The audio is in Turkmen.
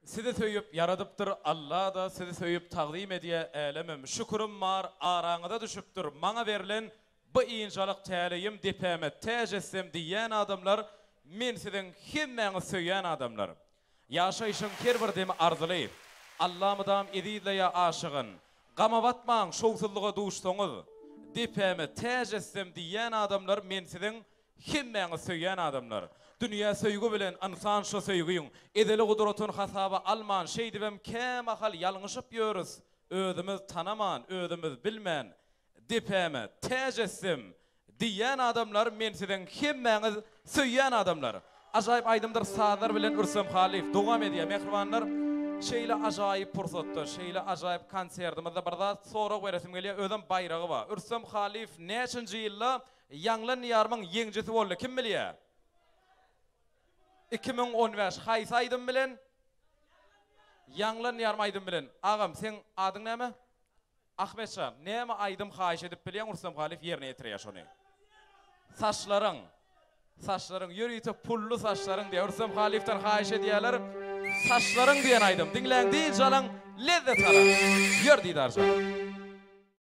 Sizi söýüp ýaradypdyr Alla-da sizi söýüp tagzym edýä älemem şükürim bar araňyza düşüpdir maňa berlen bu ynjalyk täleýim depäme täç etsem diýýän adamlar men siziň hemmäňiz söýýän adamlar Ýaşaýşyň her bir demi arzyly Alla mydam ezizleýä aşygyn Gama batmaň şowsuzlyga duşsaňyz depäme täç etsem diýýän adamlar men siziň Hemmäňiz söýýän adamlar. Dünýä söýgi bilen, ynsan şo söýgiň ezeli gudratyn hasaba alman şeýdibem kämahal ýalňyşyp ýörüs, özümiz tanaman, özümiz bilmän, depäme täç etsem diýýän adamlar men siziň hemmäňiz söýýän adamlar. Ajaýyp aýdymdyr sazlar bilen Rüstem Hallyýew dowam edýär mähribanlar. Şeýle ajaýyp pursatda, şeýle ajaýyp konsertimizde bir zat sorag beresim gelýär, özem baýragy bar. Rüstem Hallyýew näçinji ýylda Ýaňlan diýarymyň ýeňjisi boldy kim bilýä? 2015 haýsy aýdym bilen? Ýaňlan diýarym aýdym bilen. Agam seň adyň näme? Ahmetjan, näme aýdym haýyş edip bilýäň Rustam Halyýew ýerine ýetirýär şony. Saçlaryň. Saçlaryň ýörite pully saçlaryň diýýär. Rüstem Halyýewden haýyş edýärler. Saçlaryň diýen aýdym. Diňläň dynç alyň, lezzet alyň. Ýör Didarjan.